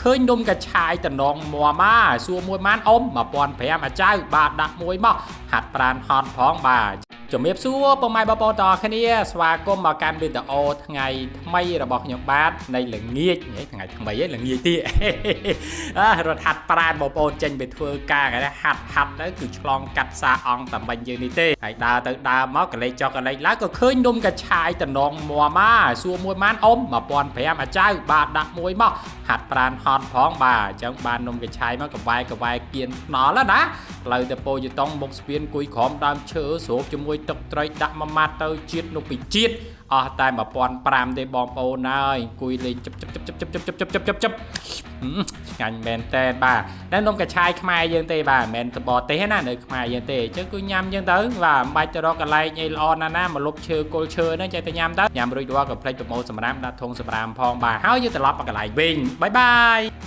ឃើញនំកញ្ឆាយតំណងមមអាសួរមួយម៉ានអ៊ំ1500អាចៅបាទដាក់មួយមកហាត់ប្រានហត់ផងបាទជំរាបសួរពុកម៉ែបងប្អូនទាំងអស់គ្នាស្វាគមន៍មកកាន់វីដេអូថ្ងៃថ្មីរបស់ខ្ញុំបាទនៃល្ងាចថ្ងៃថ្មីឯងល្ងាចទៀត អើរត់ហាត់ប្រានបងប្អូនចេញไปធ្វើការគេហាត់ហាត់ទៅគឺឆ្លងកាត់សាអង្គតាមិញយើងនេះទេហើយដើរទៅដើរមកកលេចចុះកលេចឡើងក៏ឃើញនំកញ្ឆាយតំណងមមអាសួរមួយម៉ានអ៊ំ1500អាចៅបាទដាក់មួយមកហាត់ប្រានហត់ផងបាទអញ្ចឹងបាននំកញ្ឆាយមកកវ៉ែកវ៉ែគៀនថ្នល់ណាផ្លូវទៅពោយតុងមុខស្ពានគួយក្រមដើមឈើស្រូបជាមួយទឹកត្រីដាក់មួយម៉ាត់ទៅជាតិនោះពីជាតិអស់តែ1500ទេបងប្អូនហើយអង្គុយលេងជិបជិបជិបជិបជិបជិបជិបជិបជិបជិបឆ្ងាញ់មែនតើបាទតែនំកញ្ឆាយខ្មែរយើងទេបាទមិនមែនតបទេសណានៅខ្មែរយើងទេអញ្ចឹងគឺញ៉ាំយើងទៅបាទមិនបាច់ទៅរកកន្លែងអីល្អណាស់ណាមកលុបឈើគល់ឈើហ្នឹងចេះតែញ៉ាំទៅញ៉ាំរួចរាល់ក៏ភ្លេចប្រមូលសម្រាមដាក់ធុងសម្រាមផងបាទហើយយើងត្រឡប់មកកន្លែងវិញបាយបាយ។